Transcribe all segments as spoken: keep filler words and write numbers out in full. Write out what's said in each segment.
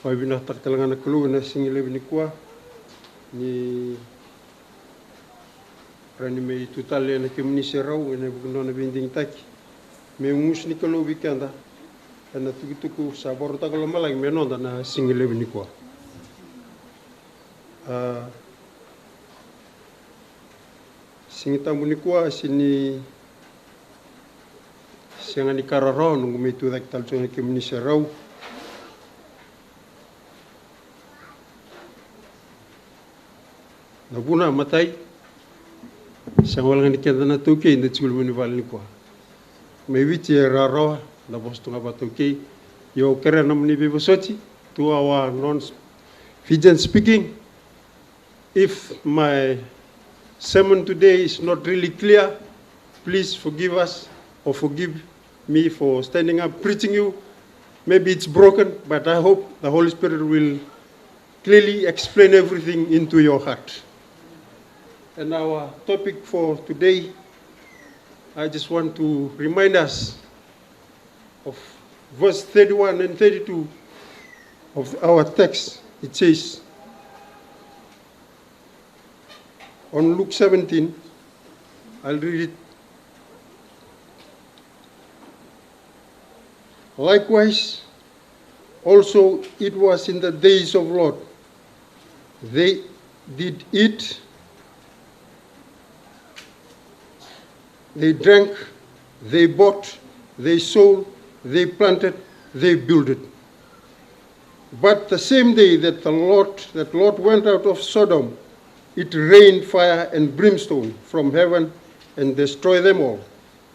Vakavinavinakataka tale ga na Kalou ena siga levu nikua ni rawa ni mai tu tale ena kemuni serau ena vuku ni nona veidigitaki me gusu ni Kalou vei keda ena tukutuku sa vakarautaka lomalagi me noda na siga levu nikua. A, Siga Tabu nikua, sega ni, sega ni ka rawarawa noqu mai tu cake tale tiko ena kemuni serau. Na vuna, matai, sega wale ga ni keda na taukei da tiko loma ni vale nikua. Mai Viti e rawarawa na vosa tu ga vataukei. Io, kerea na nomuni veivosoti to our non-Fijian speaking. If my sermon today is not really clear, please forgive us or forgive me for standing up preaching you. Maybe it's broken, but I hope the Holy Spirit will clearly explain everything into your heart. And our topic for today, I just want to remind us of verse thirty-one and thirty-two of our text. It says, on Luke seventeen, I'll read it. Likewise, also it was in the days of Lot. They did eat, they drank, they bought, they sold, they planted, they builded. But the same day that the Lot, that Lot went out of Sodom, it rained fire and brimstone from heaven and destroyed them all.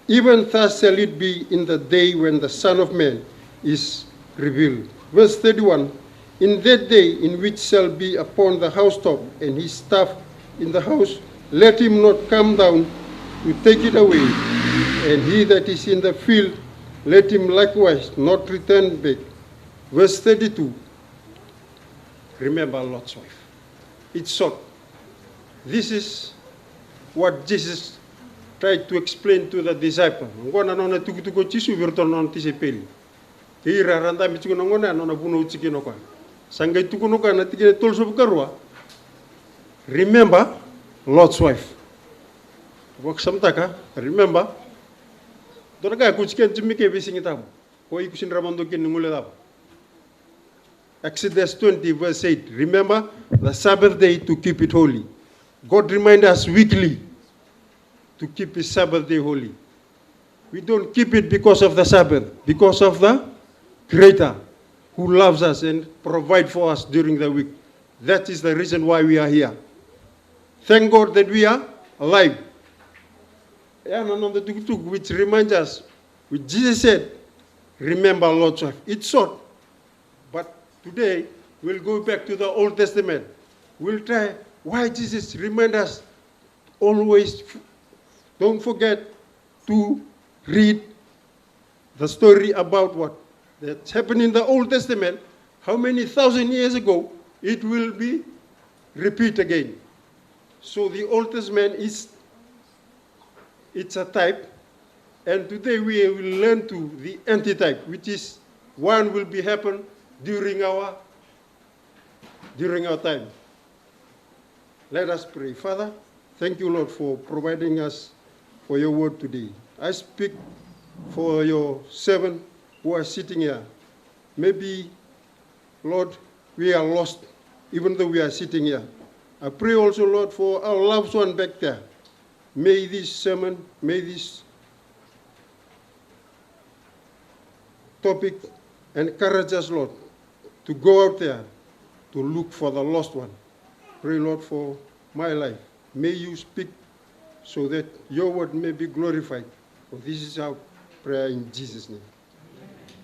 Even thus shall it be in the day when the Son of Man is revealed. Verse thirty-one. In that day in which shall be upon the housetop, and his staff in the house, let him not come down to take it away. And he that is in the field, let him likewise not return back. Verse thirty-two. Remember Lot's wife. It's short. This is what Jesus tried to explain to the disciple. Oqo na nona tukutuku o Jisu vei iratou na nona tisaipeli. Kei ira era dabe tiko na gauna ya, na nona vunau tiko kina o koya. Sa qai tukuna o koya na tikina e tolusagavulu ka rua. Remember Lot's wife. Vakasamataka, remember. Dua na ka e kauti keda tiko mai ke veisiga tabu. Ko iko sega ni rawa vakadua kina ni guilecava. Exodus twenty verse eight. Remember the Sabbath day to keep it holy. God remind us weekly to keep his Sabbath day holy. We don't keep it because of the Sabbath, because of the Creator who loves us and provide for us during the week. That is the reason why we are here. Thank God that we are alive. Ya na noda tukutuku, which reminds us, which Jesus said, remember Lot's wife. It's short, but today we'll go back to the Old Testament. We'll try why Jesus remind us always, f-, don't forget to read the story about what that happened in the Old Testament, how many thousand years ago, it will be repeat again. So the Old Testament is, it's a type, and today we will learn to the antitype, which is one will be happen during our during our time. Let us pray. Father, thank you, Lord, for providing us for your word today. I speak for your servant who are sitting here. Maybe, Lord, we are lost, even though we are sitting here. I pray also, Lord, for our loved one back there. May this sermon, may this topic encourage us, Lord, to go out there to look for the lost one. Pray, Lord, for my life. May you speak so that your word may be glorified. For this is our prayer in Jesus' name.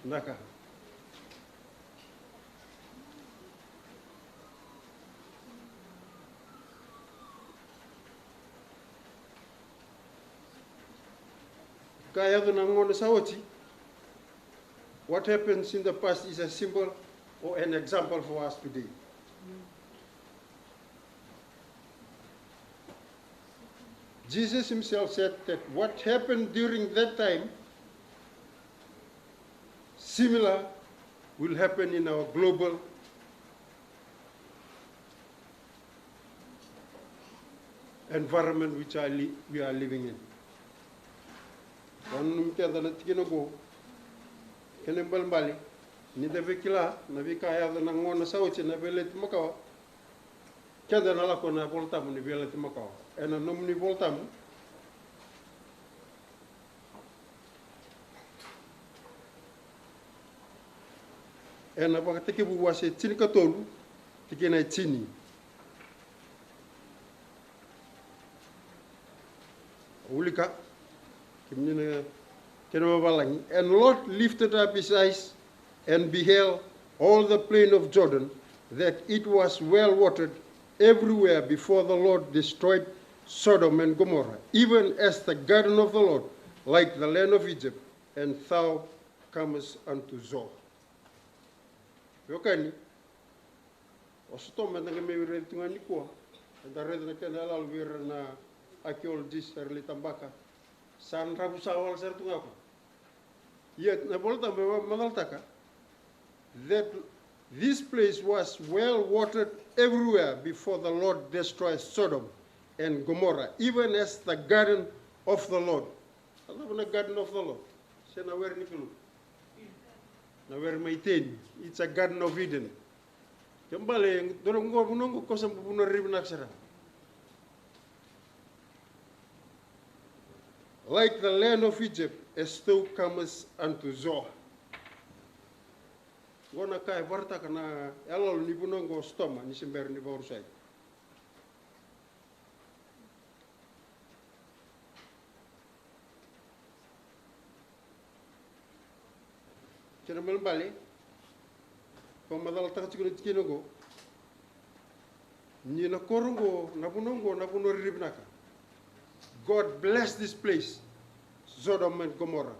Naka. Ka yaco na gauna sa oti, what happens in the past is a symbol or an example for us today. Jesus himself said that what happened during that time, similar will happen in our global environment which are li-, we are living in. Au nanumi keda na tikina oqo, kena ibalebale ni da via kila na veika e yaco ena gauna sa oti ena Veiyalayalati Makawa. Keda na lako ena iVolatabu ni Veiyalayalati Makawa. Ena nomuni iVolatabu, ena Vakatekivu wase tinikatolu, tikina e tini. Wilika, kemuni na kena vavalagi. And Lot lifted up his eyes and beheld all the plain of Jordan, that it was well watered everywhere. Before the Lord destroyed Sodom and Gomorrah, even as the garden of the Lord, like the land of Egypt, and thou comest unto Zoar. Veiwekani, o Sotoma eda qai mai raica tu ga nikua. Eda raica na kena iyaloyalo vei ira na archaeologist era lai tabaka. Sa dravusa wale sara tu ga o koya. Ia na iVolatabu e vakamacalataka that this place was well watered everywhere before the Lord destroyed Sodom and Gomorrah, even as the garden of the Lord. A cava na garden of the Lord? Se na were ni Kalou? Na were mai Iteni. It's a garden of Eden. Kena ibalebale, dua na vanua qo, qo sa vanua rairai vinaka sara. Like the land of Egypt, as thou comest unto Zoar. Qo na ka e vakaraitaka na iyaloyalo ni vanua qo o Sotoma ni se bera ni vakarusai. Kena ibalebale, vakamacalataka tiko na tikina oqo ni na koro oqo, na vanua oqo, na vanua rairai vinaka. God bless this place, Sodom and Gomorrah.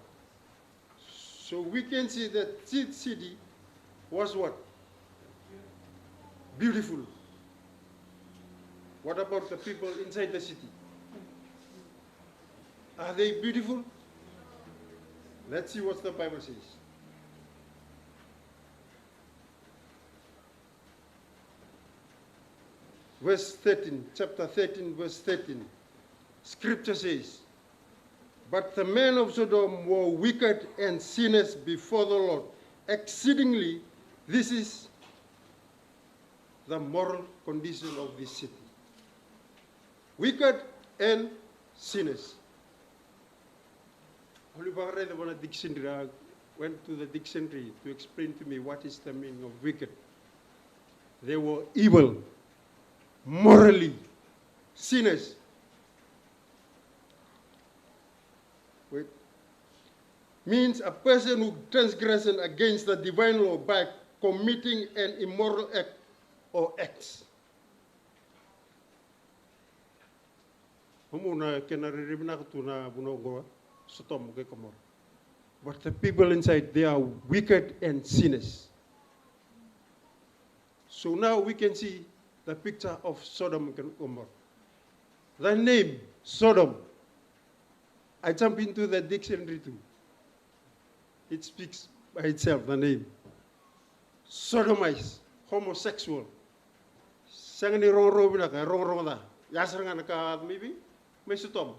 So we can see that this city was what? Beautiful. What about the people inside the city? Are they beautiful? Let's see what the Bible says. Verse thirteen, chapter thirteen, verse thirteen. Scripture says, "But the men of Sodom were wicked and sinners before the Lord exceedingly." This is the moral condition of this city. Wicked and sinners. Au lai vakaraica vua na dictionary, I went to the dictionary to explain to me what is the meaning of wicked. They were evil, morally, sinners. Wait. Means a person who transgresses against the divine law by committing an immoral act or acts. Oqo na kena rairai vinaka tu na vanua oqo, Sotoma kei Komora. But the people inside, they are wicked and sinners. So now we can see the picture of Sodom and Gomorrah. The name Sodom, I jump into the dictionary too. It speaks by itself, the name. Sodomize, homosexual. Sega ni rogorogo vinaka, e rogorogo ca. Ya sara ga na ka, maybe, mai Sotoma.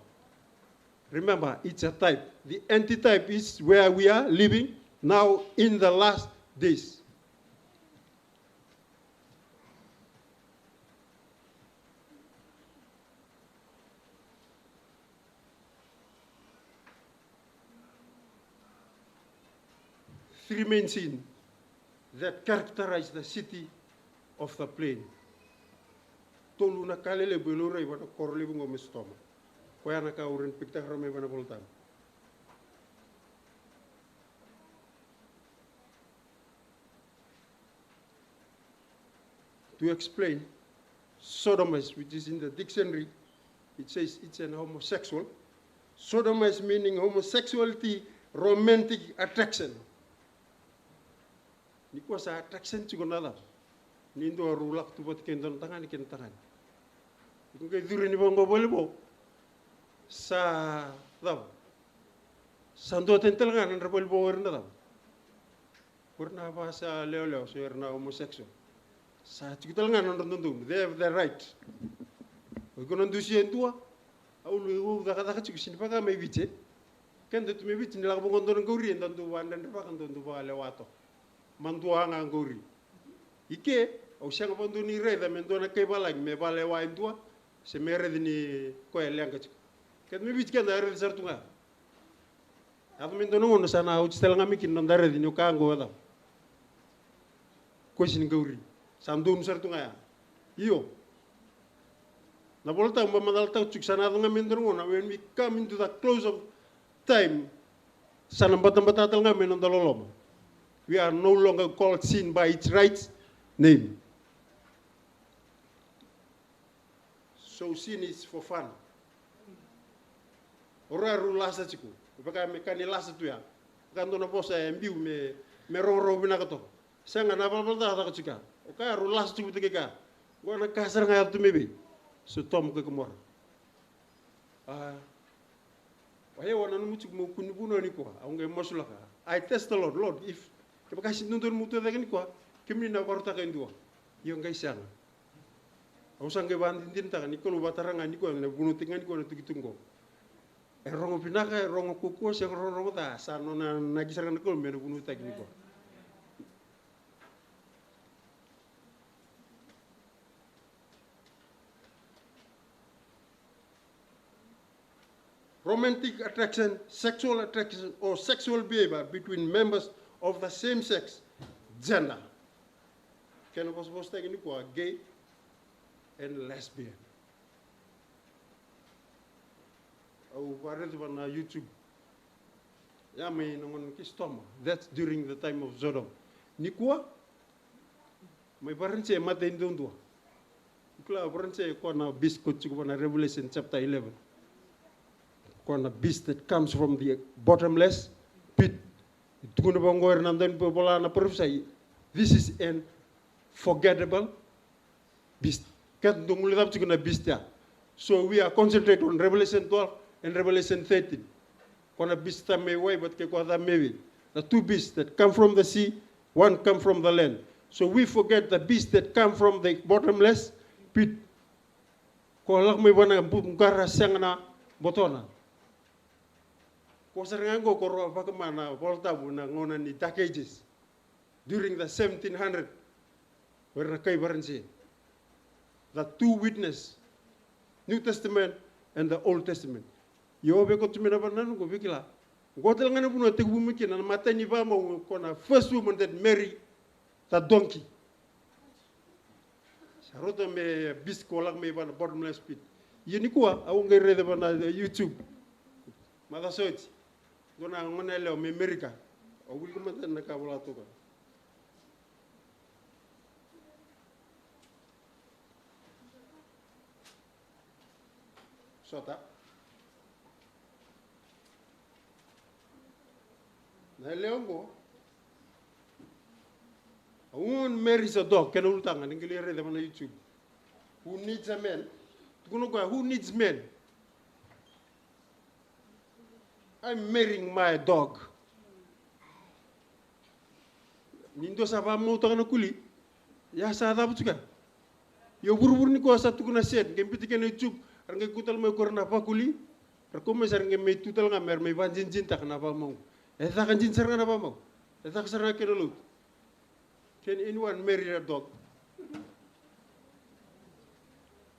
Remember, it's a type. The antitype is where we are living now in the last days. Three main sins that characterize the city of the plain. Tolu na ka lelevu e laurai vua na koro levu qo mai Sotoma. Koya na ka au rawa ni pikitaka rawa mai vua na iVolatabu. To explain, sodomize, which is in the dictionary, it says it's an homosexual. Sodomize meaning homosexuality, romantic attraction. Nikua sa attraction tiko na cava? Ni dua rau lako tu vata kei dua na tagane kei na tagane. Iko qai curu yani vaqo valenivo. Sa cava? Sa dua tani tale ga na nodra valenivo o ira na cava? O ira na vakasalewalewa, so ira na homosexual. Sa tiko tale ga na nodra dodonu. They have the right. O iko na dusia e dua. Au lu, au cakacaka tiko, sini vaka mai Viti. Keda tu mai Viti ni lako vaqo dua na qauri, eda dau vadredrevaka, dau dau valewa toka. Ma dua ga qauri. I ke, au sega vakadua ni raica me dua na kai valagi me valewa e dua, se me raici ni koya e leqa tiko. Keda mai Viti keda e raici sara tu ga. Yaco mai dua na gauna sa na oti tale ga mai kina noda raici ni o ka qo e cava. Koya sini qauri. Sa donu sara tu ga ya. Io. Na Vola Tabu e macalataka tiko, sa na yaco ga mai dua na gauna, when we come into the close of time, sa na batabata tale ga mai noda loloma. We are no longer called sin by its right name. So sin is for fun. O rau lasa tiko. Vaka me ka ni lasa tu ya. Vaka dua na vosa e biu me, me rogorogo vinaka toka. Sega, na valavala cakacaka tiko ya. O ka rau lasa tiko vata kei ka. Qo na ka sara ga ya tu mai vei Sotoma kei Komora. A, o yau a nanuma tiko meu kua ni vunau nikua. Au qai masulaka. I test the Lord, Lord, if kevaka sini dodonu meu tucake nikua, kemuni na vakarautaka e dua. Io, qai sega. Au sa qai vakadinadinataka ni Kalou vakatara ga nikua, na vunautaki ga nikua na tukituki qo. E rogo vinaka, e rogo kaukaua, se rogo, rogo ca, sa nona inaki sara ga na Kalou me na vunautaki nikua. Romantic attraction, sexual attraction, or sexual behavior between members of the same sex, gender. Kena vosavosataki nikua, gay and lesbian. Au vakaraica va na YouTube. Ya mai na gauna kei Sotoma. That's during the time of Sodom. Nikua, mai Varanise e matai duadua. Kila Varanise, koya na beast ko tiko va na Revelation chapter eleven. Koya na beast that comes from the bottomless pit. Tukuna vaqo ira na daunivola na parofisai. This is an forgettable beast. Keda dau guilecava tiko na beast ya. So we are concentrate on Revelation twelve and Revelation thirteen. Koya na beast ca mai wai, but kei koya ca mai wei. The two beasts that come from the sea, one come from the land. So we forget the beast that come from the bottomless pit. Ko lako mai vana bu-, buqara sega na botona. Ko sara ga qo ko rau a vakama na Vola Tabu na gauna ni Dark Ages. During the seventeen hundred, o ira na kai Varanise. The two witness, New Testament and the Old Testament. Io, vei ko tu mai na vanua qo, vei kila. Qo tale ga na vanua tekivu mai kina na matai ni vakamau, ko na first woman that marry the donkey. Sa rauta me beast ko lako mai vana bottomless pit. Ia nikua, au qai raica vana YouTube. Maca sa oti. Dua na gone yalewa mai Amerika. Au wilika mada na ka vola toka. Sota. Na yalewa qo. A woman marries a dog, kena ulutaga, ni qai lai raica vana YouTube. Who needs a man? Tukuna o koya, who needs men? I'm marrying my dog. Ni dua sa vakamautaka na kuli, ia sa cava tu ka. Io, vuravura nikua sa tukuna set, qai biuta kina na YouTube, ra qai kau tale mai ko ira na vakuli, ra kau mai sa ra qai mai tu tale ga me ra mai vakadinadinataka na vakamau. E caka dina sara ga na vakamau. E caka sara ga kena lotu. Can anyone marry a dog?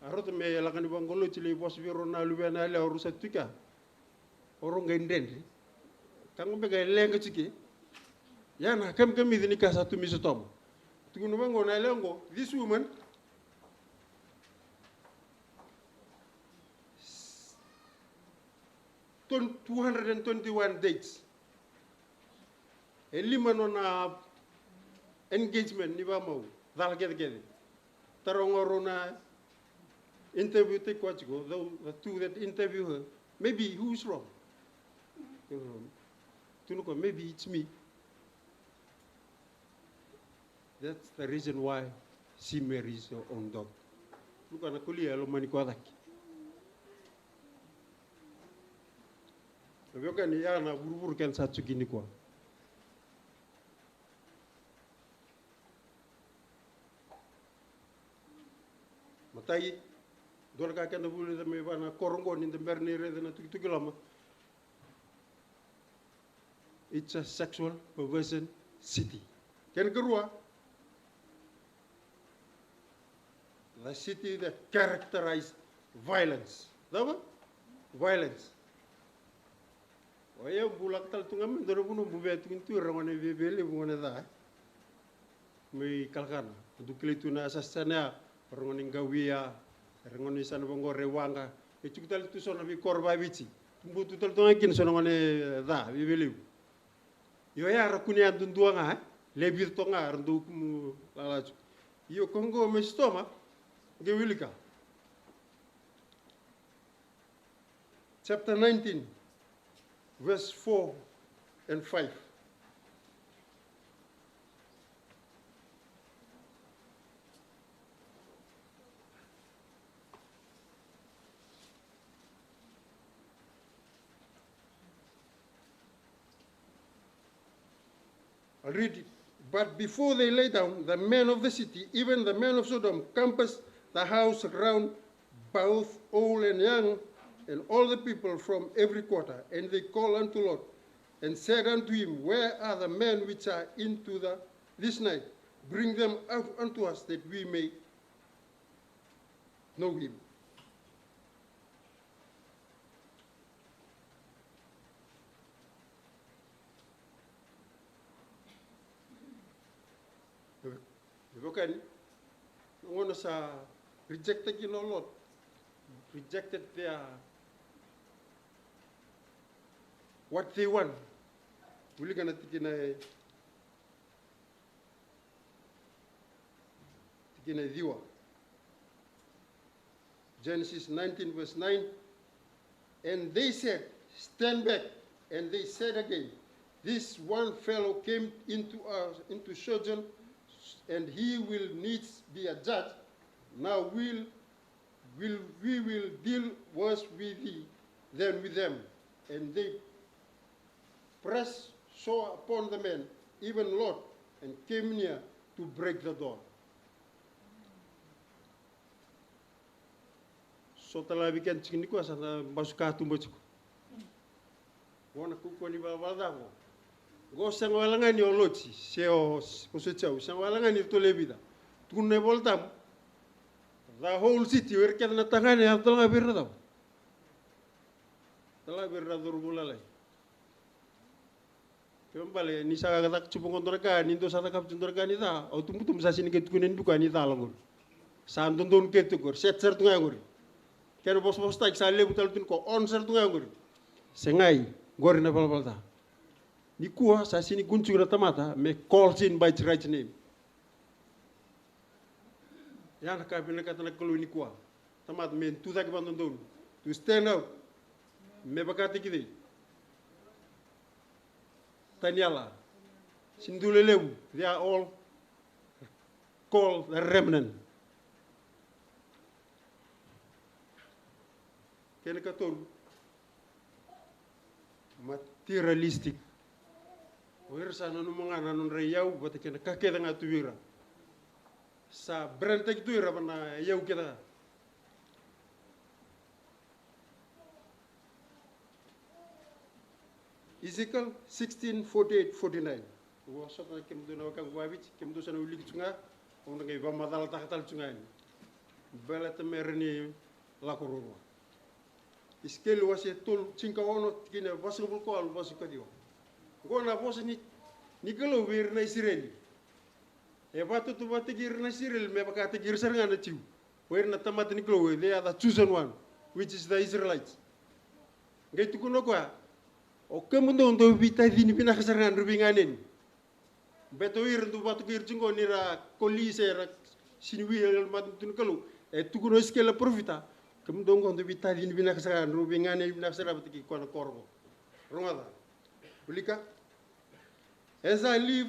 A rauta me lako ni vaqo Loti lai vosa vei rau na luvena yalewa, rau sa tu i kea. O rau qai dredre. Ka qo beka e leqa tiko. Ia na kamikamica ni ka sa tu mai Sotoma. Tukuna vaqo na yalewa qo, this woman, twen-, two hundred and twenty-one dates. E lima nona engagement ni vakamau, cala kecekece. Taroga rau na interview tiko, the, the two that interview her. Maybe who is wrong? Tukuna o koya, maybe it's me. That's the reason why she marries her own dog. Tukuna o koya na koli e lomani koya cake. Na veiwekani, ya na vuravura keda sa tu kina nikua. Matai, Dua na ka keda vulica mai vua na koro oqo ni da bera ni raica na tukituki loma. It's a sexual perversion city. Kena karua, the city that characterized violence. Cava? Violence. O yau bulaka tale tu ga mai dua na vanua bubea tukuni tu ira gone vevelevu gone ca. Mai Kalakana. Dou kilai tu na sasana ya, ira gone qawia, ira gone sa na vaqore waqa. E tiko tale tu so na veikoro vaviti. Tubu tu tale tu ga kina so na gone ca vevelevu. Io ya ra kunea duadua ga, e? Le vica toka ga ra dau kumu lala tu. Io ko qo me sitoma, qe wilika. Chapter nineteen, verse four and five. I'll read it. But before they lay down, the men of the city, even the men of Sodom, compassed the house round, both old and young, and all the people from every quarter. And they called unto Lot, and said unto him, Where are the men which are into the this night? Bring them out unto us, that we may know him. E vaka ni na gauna sa rejected kina o Lot, rejected their what they want. Wilika na tikina e tikina e ciwa. Genesis nineteen verse nine. And they said, Stand back. And they said again, This one fellow came into our into sojourn, and he will needs be a judge. Now will will we will deal worse with thee than with them. And they pressed sore upon the men, even Lot, and came near to break the door. So tale ga vei keda tiko nikua sa da basu katuba tiko. Qo na kaukaua ni valavala ca qo. Qo sega wale ga ni o Loti se o Soseti au, sega wale ga ni ratou le vica. Tukuna na iVola Tabu, the whole city, o ira kece na tagane yaco tale ga vei ira na cava? Tale ga vei ira na cauravou lalai. Kena ibalebale ni sa caka tiko qo dua na ka, ni dou sa cakava tiko dua na ka ni ca, o tubutubu sa sega ni qai tukuna ni dua na ka ni ca la qori. Sa dodonu kece tu qori, set sara tu ga qori. Kena vosavosataki sa levu tale tu nikua, on sara tu ga qori. Segai, qori na valavala ca. Nikua sa sega ni kune tiko na tamata me call sin by its right name. Ya na ka vinakata na Kalou nikua. Tamata me tu cake vakadodonu. To stand out. Me vakataki cei? Taniela. Sega ni dua lelevu. They are all called the remnant. Kena ikatolu. Materialistic. O ira sa nanuma ga na nodra iyau vata kei na ka kece ga tu vei ira. Sa brandtaki tu ira va na iyau kece ga. Ezekiel sixteen forty-eight forty-nine. Au vosota na kemudou na wekaqu vaviti, kemudou sa na wiliki tu ga, au na qai vakamacalataka tale tu ga yani. Baleta me rawa ni lako ruarua. Isikeli wase tolu, tinikaono, tikina vasagavulu ka walu, vasagavulu ka ciwa. Oqo na vosa ni, ni Kalou vei ira na Isireli. E vakatautauvatataki ira na Isireli me vakataki ira sara ga na Jiu. O ira na tamata ni Kalou, they are the chosen one, which is the Israelites. Qai tukuna o koya, o kemudou dou veitacini vinaka sara ga na drau veiganeni. Beta o ira dou vakatokai ira tiko ni ra koli se ra sega ni wili ena matanitu ni Kalou. E tukuna o Isikeli na parofita, kemudou oqo dou veitacini vinaka sara ga, drau veiganeni vinaka sara vata kei koya na koro oqo. Rogoca. Wilika. As I live,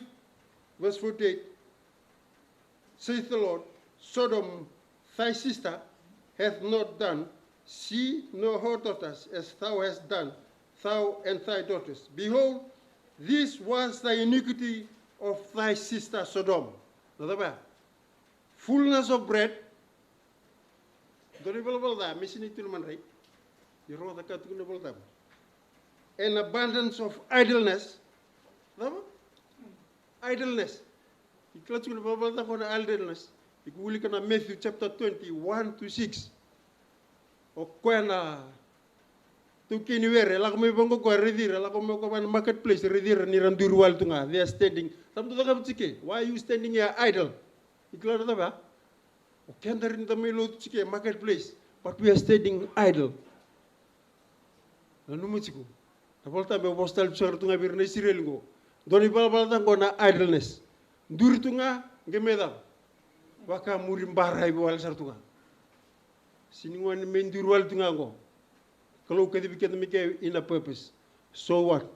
verse forty-eight, saith the Lord, Sodom, thy sister, hath not done, she nor her daughters, as thou hast done, thou and thy daughters. Behold, this was the iniquity of thy sister Sodom. Na cava ya? Fullness of bread, Dua na ivalavala ca me sinai tu na madrai. Ia rogoca ka tukuna na iVolatabu. An abundance of idleness. Cava? Idleness. Ni kila tiko na ivalavala ca qo na idleness, ni ko wilika na Matthew chapter twenty, one to six. O koya na taukei ni were, lako mai vaqo koya, raici ira, lako mai koya va na marketplace, raici ira ni ra duri wale tu ga. They are standing. Cava dou cakava tiko? Why are you standing here idle? Ni kila na cava? O keda ni da mai lotu tiko e marketplace, but we are standing idle. Nanuma tiko. Na iVolatabu e vosa tale tu sara tu ga vei ira na Isireli qo. Dua na ivalavala ca qo na idleness. Duri tu ga, qai mai cava? Vakamuri bara i wale sara tu ga. Sega ni gone me duri wale tu ga qo. Kalou kacivi keda mai ke ina purpose. So what?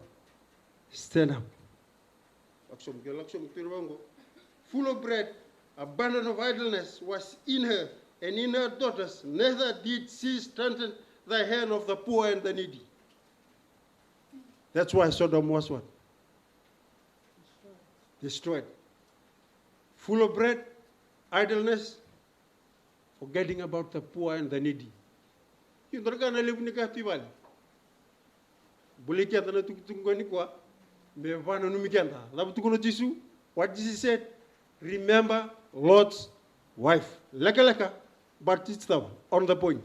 Stand up. Lako sobu ke, lako sobu ke, tu vaqo. Full of bread, abundant of idleness was in her, and in her daughters, neither did she strengthen the hand of the poor and the needy. That's why Sodom was what? Destroyed. Full of bread, idleness, forgetting about the poor and the needy. Io, dua na ka na levu ni ka tu i vale. Bulai keda na tukutuku qo nikua, me vananumi keda. Cava tukuna o Jisu? What Jesus said? Remember Lot's wife. Lekaleka, but it's the, on the point.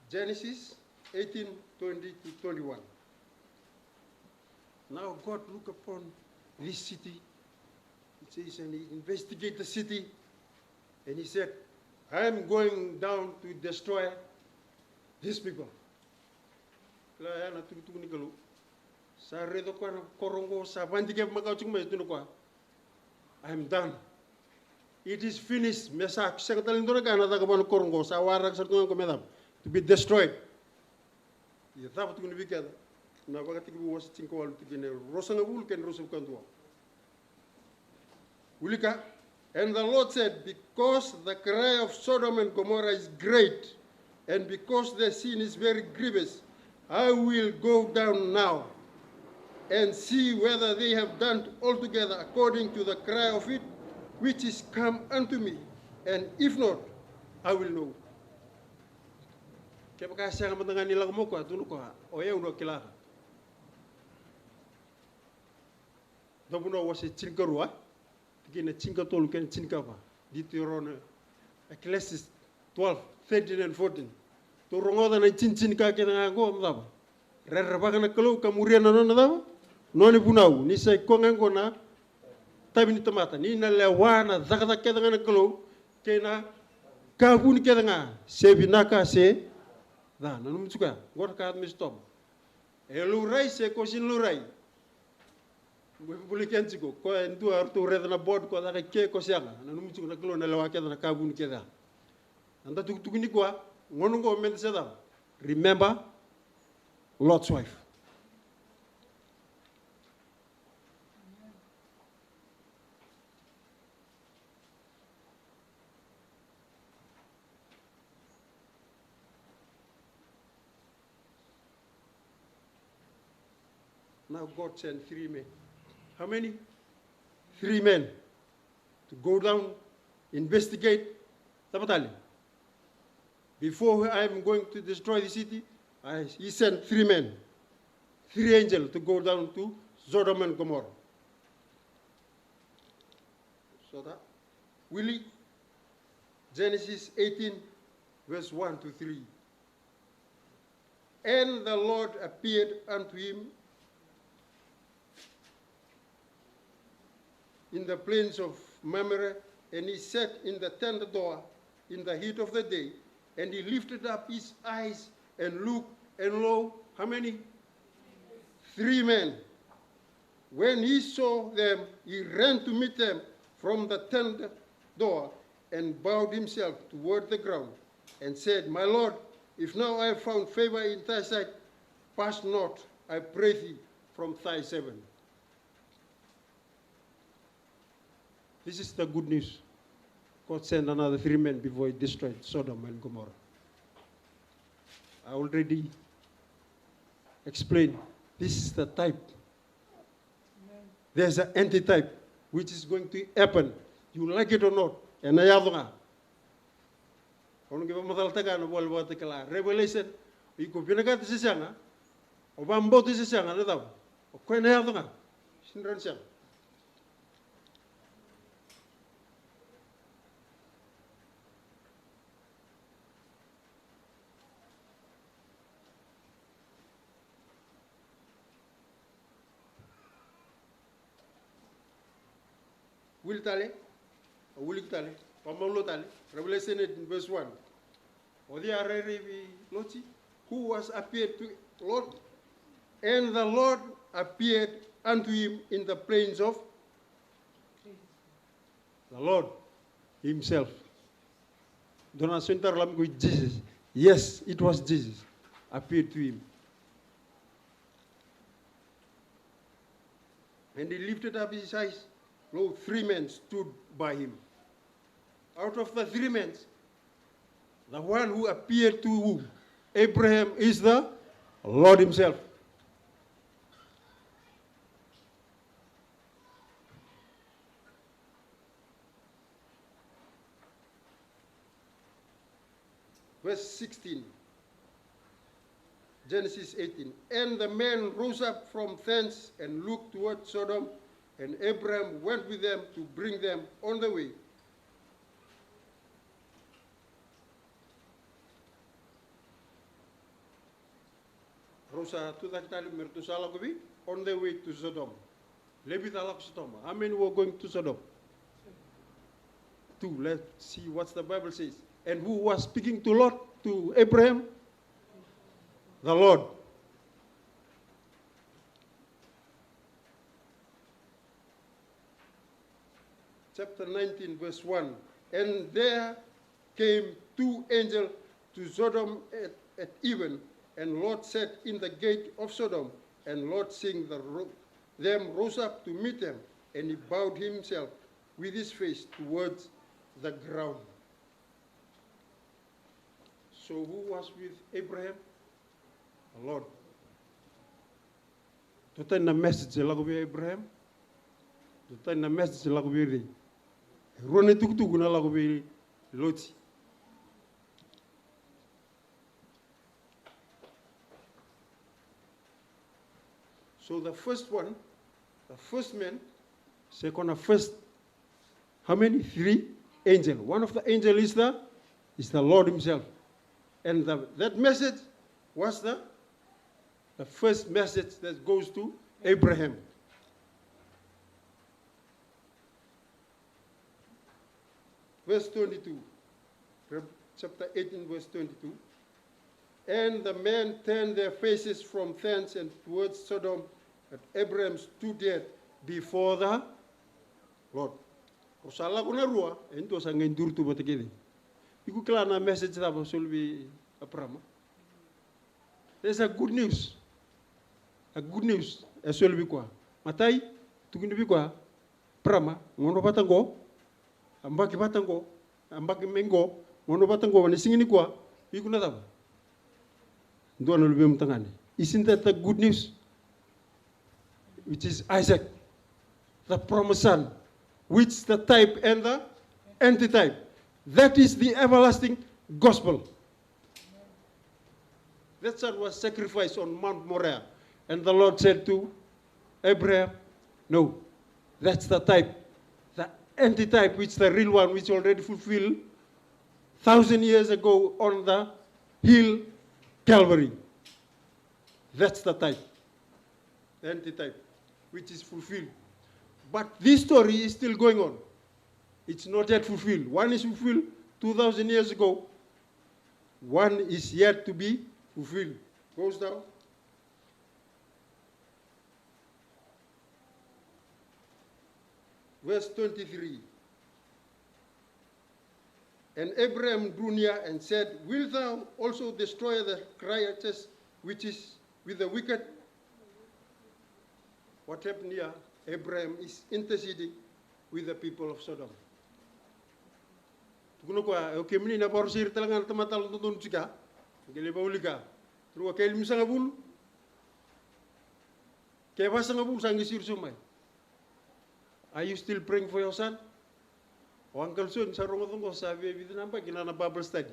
Genesis eighteen, twenty to twenty-one. Now God look upon this city, it says, and he investigate the city, and he said, "I am going down to destroy these people." Kila ya na tukutuku ni Kalou. Sa raica koya na koro qo, sa vadikeva makawa tiko mai, tukuna koya, "I am done. It is finished." Me sa sega tale ni dua na ka na caka vua na koro qo, sa waraka sara tu ga qo me cava? To be destroyed. Ia cava tukuna vei keda na Vakatekivu wase tinikawalu, tikina e ruasagavulu kei na ruasagavulu ka dua. Wilika. And the Lord said, "Because the cry of Sodom and Gomorrah is great, and because their sin is very grievous, I will go down now and see whether they have done altogether according to the cry of it which is come unto me, and if not, I will know." Kevaka e sega mada ga ni lako mai o koya, tukuna o koya, o yau na kilaka. Vunau wase tinikarua, tikina tinikatolu kei na tinikava. Deuteronomy, Ecclesiastes twelve, thirteen and fourteen. Tou rogoca na itinitini ka kece ga qo, me cava? Rerevaka na Kalou ka muria na nona cava? Nona ivunau. Ni sa i koya ga qo na itavi ni tamata, ni na lewa na cakacaka kece ga na Kalou kei na ka vuni kece ga, se vinaka se ca. Nanuma tiko ya, qo na ka me sotava. E laurai se ko sega ni laurai. Mo e vuli keda tiko, ko e dua eratou raica na board, ko caka i ke, ko sega. Nanuma tiko na Kalou na lewa kece na ka vuni kece. Na da tukutuku nikua, gauna qo meda se cava? Remember Lot's wife. Now God sent three men. How many? Three men to go down, investigate. Cava tale? Before I am going to destroy the city, I, he sent three men, three angels to go down to Sodom and Gomorrah. So that, Willie, Genesis eighteen, verse one to three. And the Lord appeared unto him in the plains of Mamre, and he sat in the tent door in the heat of the day, and he lifted up his eyes and looked, and lo, how many? Three men. When he saw them, he ran to meet them from the tent door and bowed himself toward the ground and said, "My Lord, if now I have found favor in thy sight, pass not, I pray thee, from thigh seven. This is the good news. God sent another three men before he destroyed Sodom and Gomorrah. I already explained. This is the type. There's an antitype which is going to happen. You like it or not. Ena yaco ga. Au na qai vakamacalataka na ivola Vakatakila. Revelation, iko vinakata se sega, o vakabauta se sega, na cava? O koya na yaco ga. Sega ni rawa ni sega. Wili tale, a wili tale, vakamalua tale, Revelation eighteen verse one. O cei a rairai vei Loti? Who was appeared to Lot? And the Lord appeared unto him in the plains of the Lord himself. Dua na senta lami ko Jesus. Yes, it was Jesus appeared to him. And he lifted up his eyes. Lo, three men stood by him. Out of the three men, the one who appeared to who? Abraham is the Lord himself. Verse sixteen. Genesis eighteen. And the men rose up from thence and looked toward Sodom, and Abraham went with them to bring them on the way. Rau sa tucake tale me ratou sa lako vei, on their way to Sodom. Levi sa lako Sodoma. How many were going to Sodom? Two. Let's see what the Bible says. And who was speaking to Lot, to Abraham? The Lord. Chapter nineteen, verse one. And there came two angels to Sodom at, at even, and Lot sat in the gate of Sodom, and Lot, seeing the ro-, them, rose up to meet them, and he bowed himself with his face towards the ground. So who was with Abraham? The Lord. Dua tani na message e lako vei Abraham. Dua tani na message e lako vei cei? E rua na itukutuku na lako vei Loti. So the first one, the first man, second, the first, how many? Three angel. One of the angel is the, is the Lord himself. And the, that message was the, the first message that goes to Abraham. Verse twenty-two. Rev-, chapter eighteen, verse twenty-two. And the men turned their faces from thence and towards Sodom, but Abraham stood yet before the Lord. Ko sa lako na rua, e dua sa qai duri tu vata kece. Iko kila na message cava soli vei Abraham? There's a good news. A good news e soli vei koya. Matai, tukuni vei koya, Abraham, gauna vata qo, yabaki vata qo, yabaki mai qo, gauna vata qo, na siga nikua, iko na cava? Dua na luvemu tagane. Isn't that the good news? Which is Isaac, the promised son, which the type and the antitype. That is the everlasting gospel. That son was sacrificed on Mount Moriah. And the Lord said to Abraham, "No, that's the type, the antitype, which the real one, which already fulfilled thousand years ago on the hill Calvary." That's the type, the antitype, which is fulfilled. But this story is still going on. It's not yet fulfilled. One is fulfilled two thousand years ago. One is yet to be fulfilled. Goes down. Verse twenty-three. And Abraham drew near and said, "Wilt thou also destroy the righteous which is with the wicked?" What happened here? Abraham is interceding with the people of Sodom. Tukuna o koya, e o kemuni na vakarusai ira tale ga na tamata yalododonu tiko ya. Qai lai vakaulika. Tukuna o koya, ke limasagavulu, ke vasagavulu sa qai siro sobu mai. Are you still praying for your son? O uncle Soni sa rogoca qo sa via vica na yabaki na, na Bible study.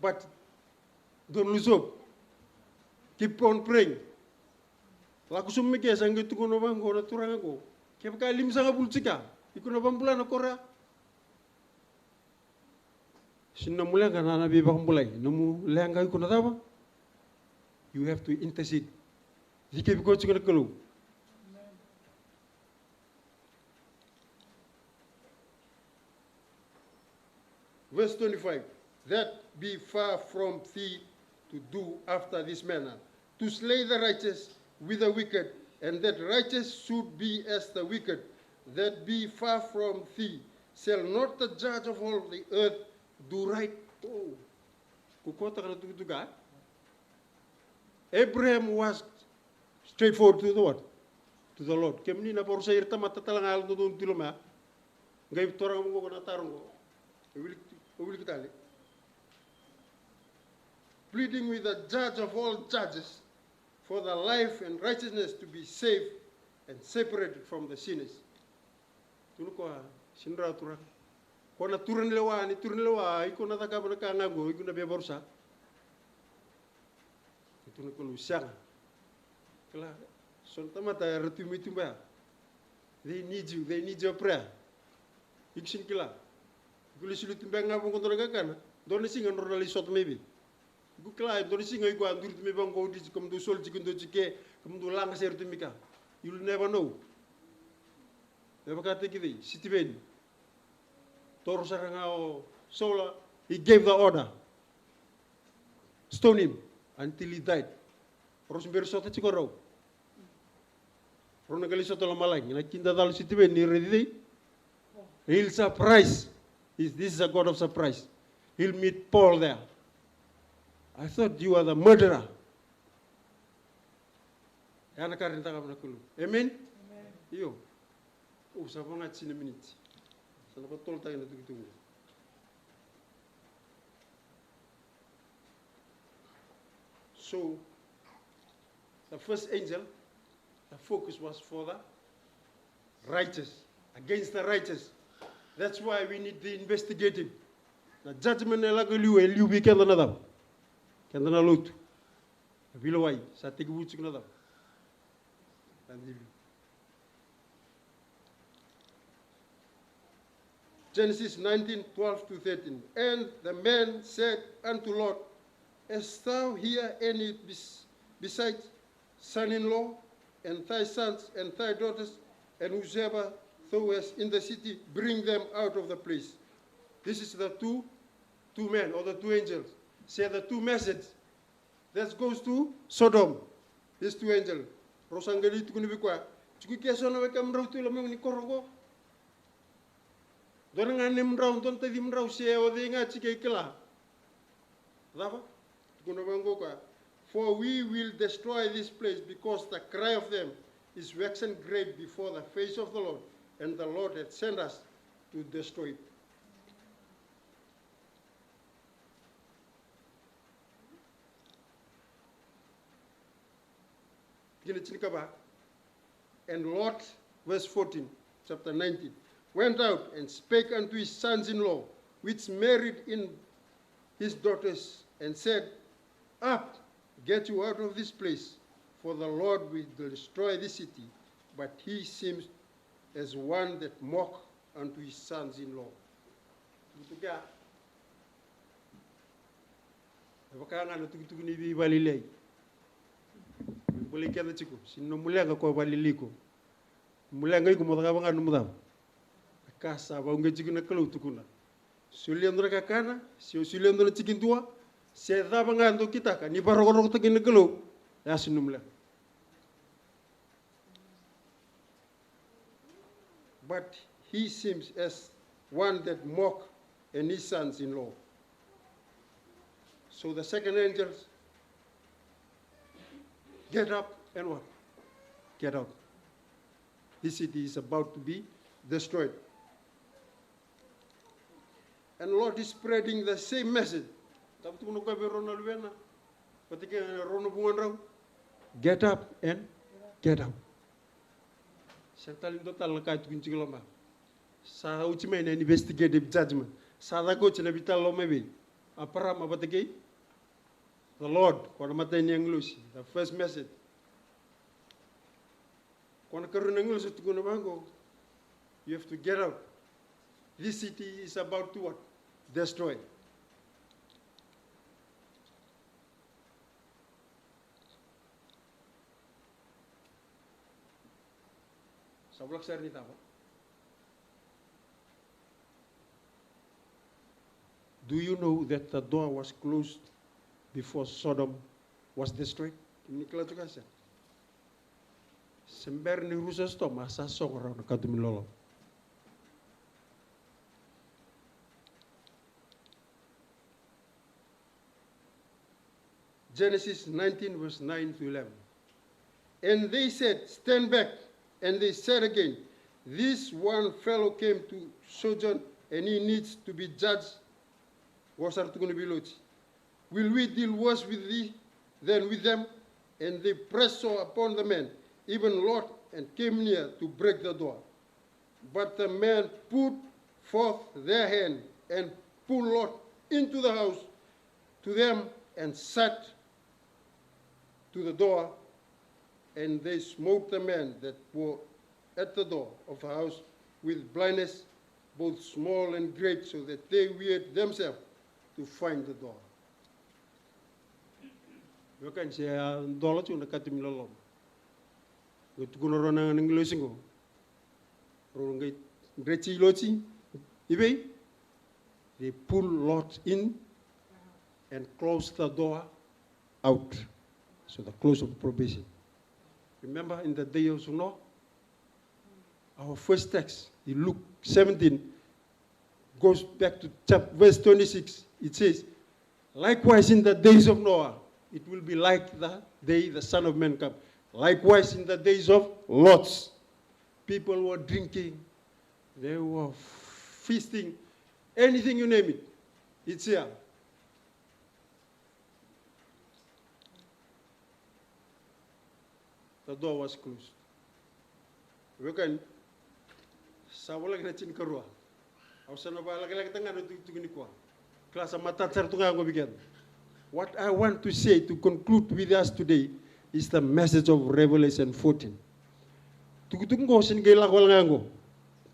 But don't lose hope. Keep on praying. Lako sobu mai ke, sa qai tukuna vaqo na turaga qo. Kevaka e limasagavulu tiko ya, iko na vakabula na koro ya. Sega ni nomu leqa na, na veivakabulai. Nomu leqa iko na cava? You have to intercede. Cikevi koya tiko na Kalou. Verse twenty-five, that be far from thee to do after this manner, to slay the righteous with the wicked, and that righteous should be as the wicked, that be far from thee. Shall not the judge of all the earth do right? Oh. Kukotaka na tukutuka. Abraham was straightforward to the what? To the Lord. Kemuni na vakarusai ira tamata tale ga yalododonu tu i loma ya. Qai toro ga vaqo na taro qo. E wili, e wili tale. Pleading with the judge of all judges for the life and righteousness to be saved and separated from the sinners. Tukuna o koya, sega ni rawa turaga. Ko na turaga ni lewa, ni turaga ni lewa, iko na cakava na ka ga qo, iko na via varusa. Tukuna o Kalou, sega. Kila, so na tamata era tu mai tuba ya. They need you, they need your prayer. Iko sega ni kila. Iko lai sulu tu beka ga vaqo dua na kakana. Dua na siga drau na lai sota mai vei. Iko kila, dua na siga iko a duri tu mai vaqo, oti, kemudou soli tiko, dou tiko ke, kemudou laga sere tu mai ka. You'll never know. Me vakataki cei? Sitiveni. Toro sara ga o Saula, he gave the order. Stone him until he died. Rau se bera sota tiko rau. Rau na qai lai sota lomalagi. Na kidacala o Sitiveni ni raici cei? He'll surprise. He's, this is a God of surprise. He'll meet Paul there. I thought you are the murderer. Ya na ka e cakava na Kalou. Amen? Amen. Io. O, sa vo ga tini na miniti. Sa na vakatotolotaki na tukutuku. So, the first angel, the focus was for the righteous, against the righteous. That's why we need the investigative. Na judgment e lako i liu, e liu vei keda na cava? Keda na lotu. Na veilewai, sa tekivu tiko na cava? Na liu. Genesis nineteen, twelve to thirteen. And the man said unto Lot, Hast thou here any bes-, besides son-in-law, and thy sons, and thy daughters, and whosoever thou hast in the city, bring them out of the place. This is the two, two men, or the two angels. Say the two messages. That goes to Sodom. These two angels. Rau sa qai lai tukuna vei koya, tiko ke so na wekamudou tu i loma ni koro qo. Dua na ganemudrau, dua na tacimudrau, se o cei ga tiko e kila. Cava? Tukuna vaqo o koya, for we will destroy this place, because the cry of them is waxen great before the face of the Lord, and the Lord hath sent us to destroy it. Tikina tinikava. And Lot, verse fourteen, chapter nineteen, went out and spake unto his sons-in-law, which married in his daughters, and said, Up, get you out of this place, for the Lord will destroy this city. But he seems as one that mock unto his sons-in-law. Tukutuku ya. E vaka ga na tukutuku ni veivakalialiai. Bolei keda tiko, sega ni nomu leqa ko vakalialiai iko. Nomu leqa iko mo cakava ga nomu cava. Na ka sa vakauqeti iko na Kalou, tukuna. Solia dua na kakana, se o solia dua na tikidua, se cava ga dou kitaka, ni vakarokorokotaki na Kalou, e a sega ni nomu leqa. But he seems as one that mock and his sons-in-law. So the second angel get up and what? Get out. This city is about to be destroyed. And Lot is spreading the same message. Tava tukuna koya vei rau na luvena, vata kei na rau na vugodrau. Get up and get out. Sega tale ni dua tale na ka e tukuni tiko i loma. Sa oti mai na investigative judgment. Sa caka oti na veitalanoa mai vei Aparama vata kei the Lord, ko na matai ni agilosi, the first message. Ko na karua na agilosi sa tukuna vaqo, you have to get out. This city is about to what? Destroy. Sa voleka sara ni cava? Do you know that the door was closed before Sodom was destroyed? Kemuni kila tu ka sega? Se bera ni rusa Sodoma, a sa sogo rawa na katuba ni loloma. Genesis nineteen, verse nine to eleven. And they said, "Stand back." And they said again, "This one fellow came to sojourn, and he needs to be judged." Qo sa ra tukuna vei Loti. "Will we deal worse with thee than with them?" And they pressed sore upon the man, even Lot, and came near to break the door. But the men put forth their hand and pulled Lot into the house to them and shut to the door. And they smote the men that were at the door of the house with blindness, both small and great, so that they wearied themselves to find the door. Veiwekani, se a dola tu na katuba ni loloma. Qai tukuna rau na agilosi qo. Rau qai dreti Loti i vei? They pull Lot in and close the door out. So the close of probation. Remember in the day of Noah? Our first text in Luke seventeen goes back to chap-, verse twenty-six. It says, "Likewise in the days of Noah, it will be like the day the Son of Man come." Likewise in the days of Lot's. People were drinking, they were feasting, anything you name it, it's here. The door was closed. Veiwekani, sa voleka na tinikarua. Au sa na vakalekalekataka ga na tukutuku nikua. Kila sa matata sara tu ga qo vei keda. What I want to say to conclude with us today is the message of Revelation fourteen. Tukutuku qo sega ni qai lako wale ga qo.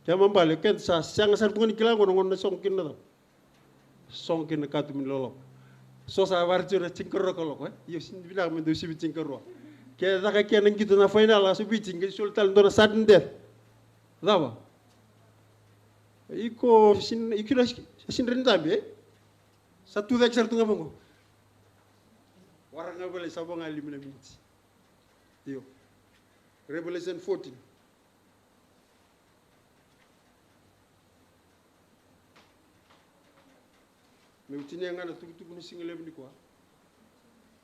Kena ibalebale, keda sa sega sara tu ga ni kila qo na gauna sogo kina na cava? Sogo kina na katuba ni loloma. So sa vakaraitaka na tinikarua na kaloko, e? Io, sega ni vinaka me dau sivi tinikarua. Ke caka kina na qito na final, a sa Viti, qai soli tale dua na sudden death. Cava? Iko sega ni, iko na sega ni rawa ni dabe, e? Sa tucake sara tu ga vaqo. Waraka ga vale, sa vo ga lima na miniti. Io. Revelation fourteen. Meu tinia ga na tukutuku ni siga levu nikua.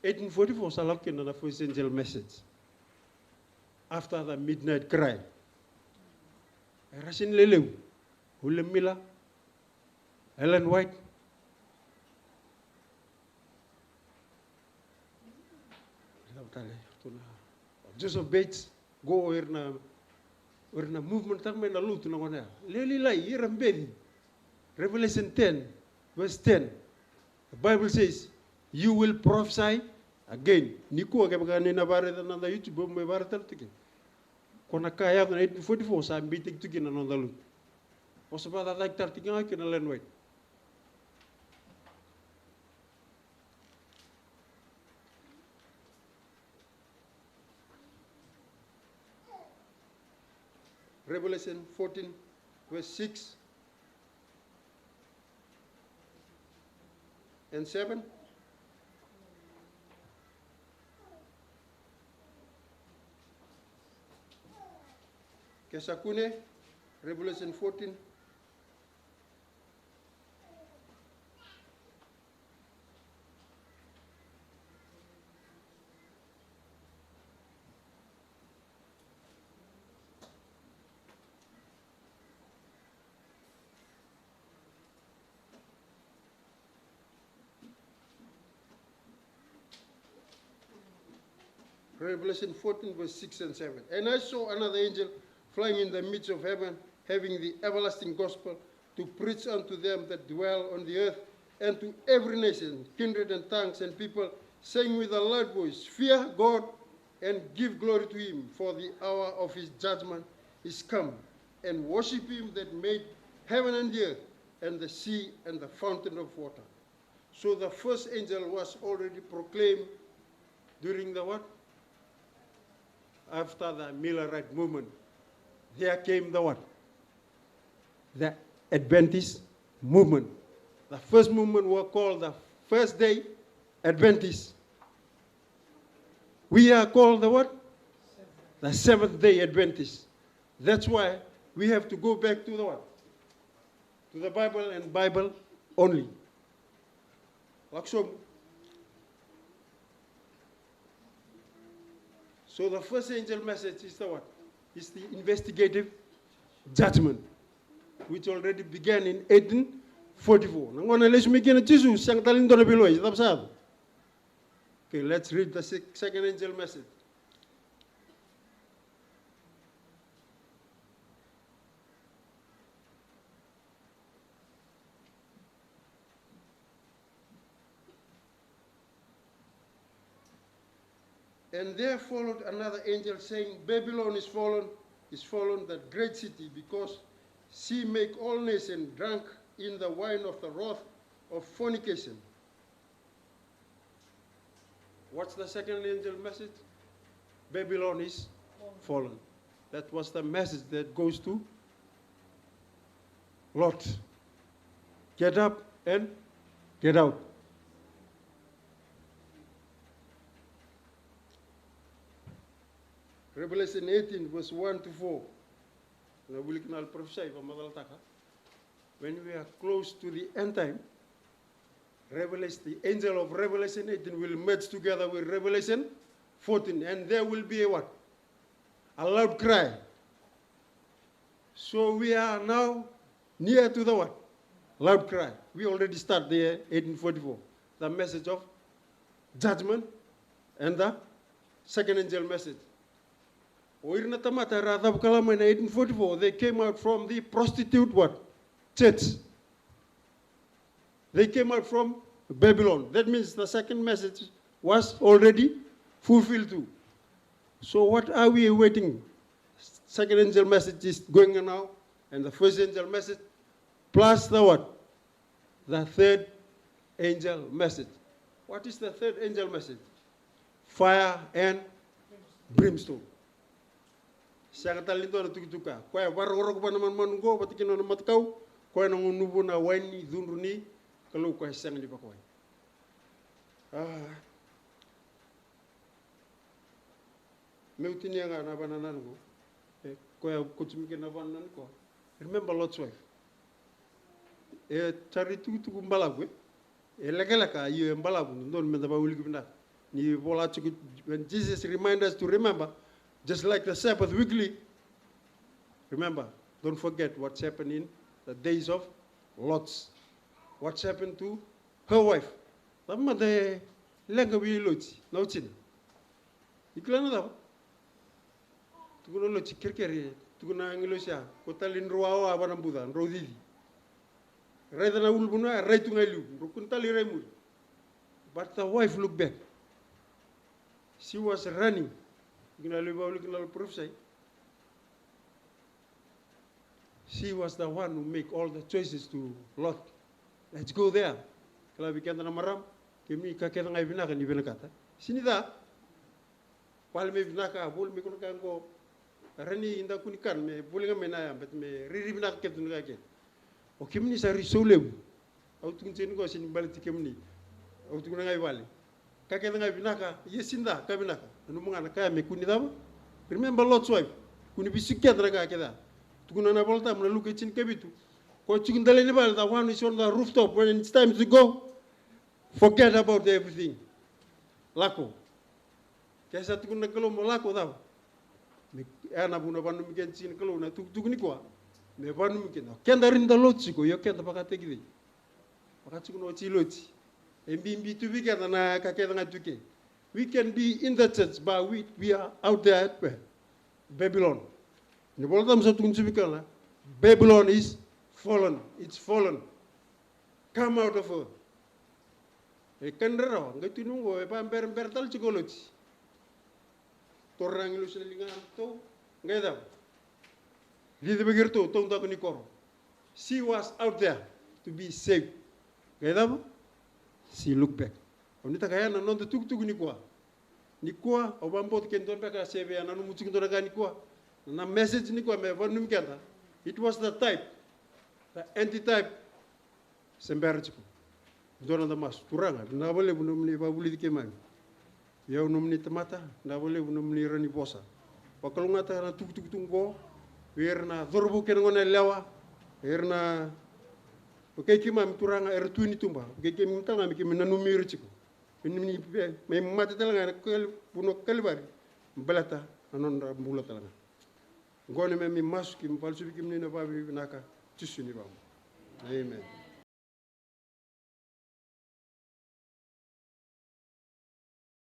Eighteen forty-four sa lako kina na first angel message. After the midnight cry. Era sega ni lelevu. William Miller, Ellen White. Joseph Bates, qo o ira na, o ira na movement taka mai na lotu na gauna ya. Lewe lailai, ira beci. Revelation ten, verse ten. The Bible says, "You will prophesy again." Nikua kevaka ni na vakaraica na noda YouTube, mo vakaraica tale tu kina. Ko na ka e yaco na eighteen forty-four sa beitaki tu kina na noda lotu. Vosa vakacacataki tale tiko ga kina na Ellen White. Revelation fourteen, verse six and seven. Ke sa kune, Revelation fourteen. Revelation fourteen, verse six and seven. And I saw another angel flying in the midst of heaven, having the everlasting gospel to preach unto them that dwell on the earth, and to every nation, kindred and tongues and people, saying with a loud voice, Fear God and give glory to him, for the hour of his judgment is come, and worship him that made heaven and the earth and the sea and the fountain of water. So the first angel was already proclaimed during the what? After the Millerite movement. There came the what? The Adventist movement. The first movement were called the First Day Adventists. We are called the what? The Seventh Day Adventists. That's why we have to go back to the what? To the Bible and Bible only. Lako sobu. So the first angel message is the what? Is the investigative judgment, which already began in eighteen forty-four. Na gauna lesu mai kina o Jisu, sega tale ni dua na veilewai, sa cava sa yaco? Okay, let's read the sec-, second angel message. And there followed another angel, saying, Babylon is fallen, is fallen, that great city, because she make all nations drunk in the wine of the wrath of fornication. What's the second angel message? Babylon is fallen. That was the message that goes to Lot. Get up and get out. Revelation eighteen, verse one to four. Na vuli kina na prophecy, vakamacalataka. When we are close to the end time, Revelation, the angel of Revelation eighteen will merge together with Revelation fourteen, and there will be a what? A loud cry. So we are now near to the what? Loud cry. We already start there, eighteen forty-four. The message of judgment and the second angel message. O ira na tamata era a cavukalama mai na eighteen forty-four, they came out from the prostitute what? Church. They came out from Babylon. That means the second message was already fulfilled too. So what are we waiting? Second angel message is going on now, and the first angel message, plus the what? The third angel message. What is the third angel message? Fire and brimstone. Sega tale ni dua na tukituka. Koya e vakarokoroko vua na manumanu qo vata kei na nona matakau. Koya na gunuva na waini cudru ni Kalou, koya e sega ni vakawai. Ah. Meu tinia ga na vanua qo. E, koya ko timi kei na vanua qo. Remember Lot's wife. E tari tukutuku balavu, e. E lekaleka, io e balavu, dodonu meda vakauliki vinaka. Ni vola tiko, when Jesus remind us to remember, just like the Sabbath weekly, remember, don't forget what's happened in the days of Lot's. What's happened to her wife? Cava mada e leqa vei Loti, na watina? Ni kila na cava? Tukuna Loti, kerekere, tukuna agilosi ya, ko tale ni drau wawa va na buca, drau cici. Raica na ulunivanua, rai tu ga e liu, drau kua ni tale rai muri. But the wife look back. She was running. Kina lou vakauliki na lou prophecy. She was the one who make all the choices to Lot. Let's go there. Kila vei keda na marama, kemuni ka kece ga e vinaka ni vinakata. Sini ca. Vale me vinaka, voli me kona ka qo. Rani da kua ni kana, me voli ga me na ya, but me riri vinaka kece tu na ka kece. O kemuni sa ri sau levu. Au tukuna tiko ni qo sini baleti kemuni. Au tukuna ga i vale. Ka kece ga e vinaka, ia sini ca, ka vinaka. Nanuma ga na ka ya me kua ni cava. Remember Lot's wife. Kua ni vesuki keda na ka kece ya. Tukuna na Volatabu na Luke tinikavitu. Ko tiko dela ni vale, the one is on the rooftop when it's time to go. Forget about everything. Lako. Ke sa tukuna na Kalou mo lako cava? Me, e na vuna vanumi keda tiko na Kalou na tukutuku nikua. Me vanumi keda. Keda ri da lotu tiko, io keda vakataki cei? Vaka tiko na oti Loti. E bibi tu vei keda na ka kece ga tu ke. We can be in the church, but we, we are out there at where? Babylon. Ni vola tabu sa tukuni tiko vei keda, Babylon is fallen. It's fallen. Come out of her. E kena rarawa, qai tukuni oqo, e vaberabera tale tiko o Loti. Toro na agilosi na ligana ratou, qai cava? Ricivaki iratou, taudaku ni koro. She was out there to be saved. Qai cava? She looked back. Au nuitaka ya na noda tukutuku nikua. Nikua, au vakabauta ke dua beka se via nanuma tiko dua na ka nikua. Na message nikua me vakananumi keda. It was the type, the antitype. Se bera tiko. Dua na noda masu. Turaga, vinaka vakalevu nomuni vakavulici keimami. Ia au nomuni tamata, vinaka vakalevu nomuni rawa ni vosa. Vakalougatataka na tukutuku tu qo vei ira na cauravou kei na goneyalewa, ira na, vukei keimami Turaga, era tu ni tuba. Vukei keimami tale ga me keimami nanumi ira tiko. Ni, ni, me mate tale ga ena Kali-, vanua Kalivari, baleta na nodra bula tale ga. Oqo na neimami masu, keimami vakalesuvi kemuni na vakavinavinaka, Jisu ni vakamu. Amen.